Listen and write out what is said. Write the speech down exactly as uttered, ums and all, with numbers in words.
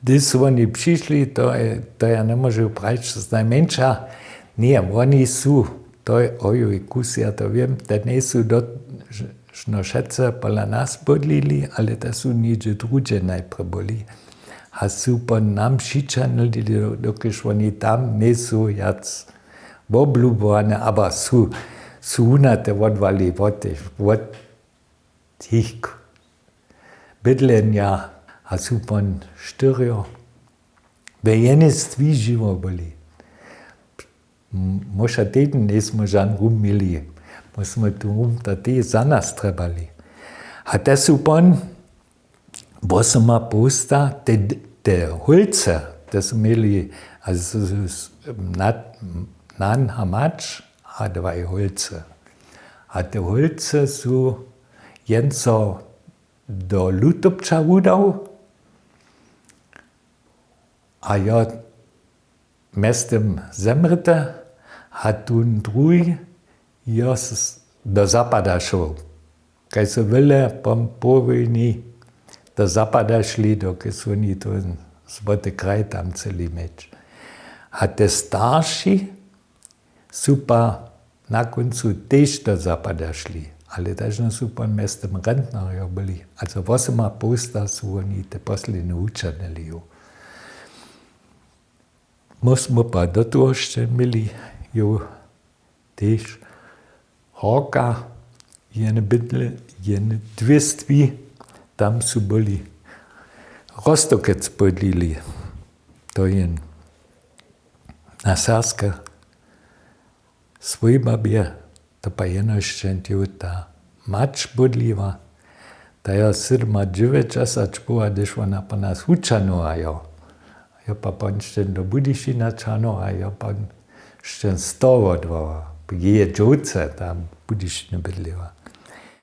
Hdyž su woni přišli, to ja njemóžu prajić znajmjeńša. Ně, woni su, to je ojuj kus, ja to wěm, te njejsu došno wšetcy pola nas bydlili, ale te su něhdźe druhdźe najprje byli. A su po nam přićahnili, dokelž woni tam njejsu wjac woblubowani, abo su wunate wotwali wot tych bydlenja a su pon štyrjo we jenej stwi žiwo byli. Móša tedyn njejsmy žan rum měli, my smy tu rum to tež za nas trjebali. A te su pon wosoma połsta te hólcy, te su měli nan a mać a dwaj hólcy. A te hólcy su jen so do lutopća wudał a jo mjeztym zemrěty, a tón druhi jo do zapada šoł. Kaž su wjele pom połojni do zapada šli, dokelž su woni tón złoty kraj tam chceli měć. A te starši su pak na kóncu tež do zapada šli, ale tažno su pon mjeztym rentnarjo byli, ale wosoma połsta su woni te poslednje wučernili ju. My smy pak do toho sće měli ju tež horka, jene bydle, jene dwě stwi, tam su byli Rostokec bydlili, to jen na serbske swójbabje, to pak jenož jen ta mać bydliła. Ta jo sydomadźewjećdźesat poła, hdyž wona po nas wućahnyła jo, jo pak pon sćen do budyšina ćahnyła, jo pon sćen z toho wodwoła jeje dźowce tam w budyšinje bydliła.